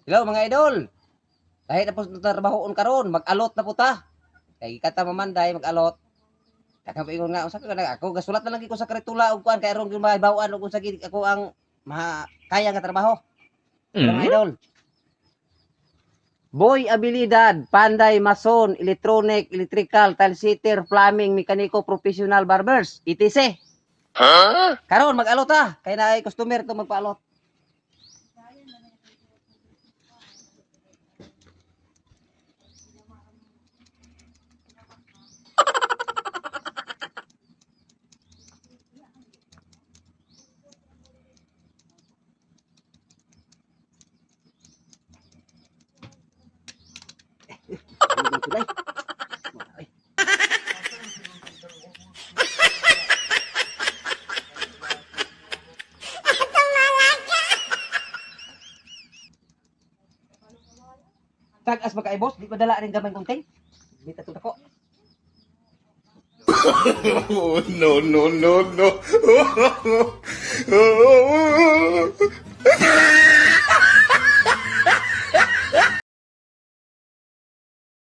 Hello, mga idol. Kahit na po sa trabahoon karon, mag-alot na po ta. Kay kata mamanday mag-alot. Daghang pa ingon nga unsa ka na ako gasulat na lang ko sa karitula og kuan kay aron gyud mahibaw-an og unsa gid ako ang ma kaya nga trabaho. Hello, mga idol. Boy abilidad, panday, mason, electronic, electrical, tile sitter, plumbing, mekaniko, professional, barbers, etc. Karon mag-alot ta kay naay customer to magpaalot. Ay. Tag-as ba kay boss? Di pa dala rin gamay kunting. Di ta ko. Oh, no, no, no, no.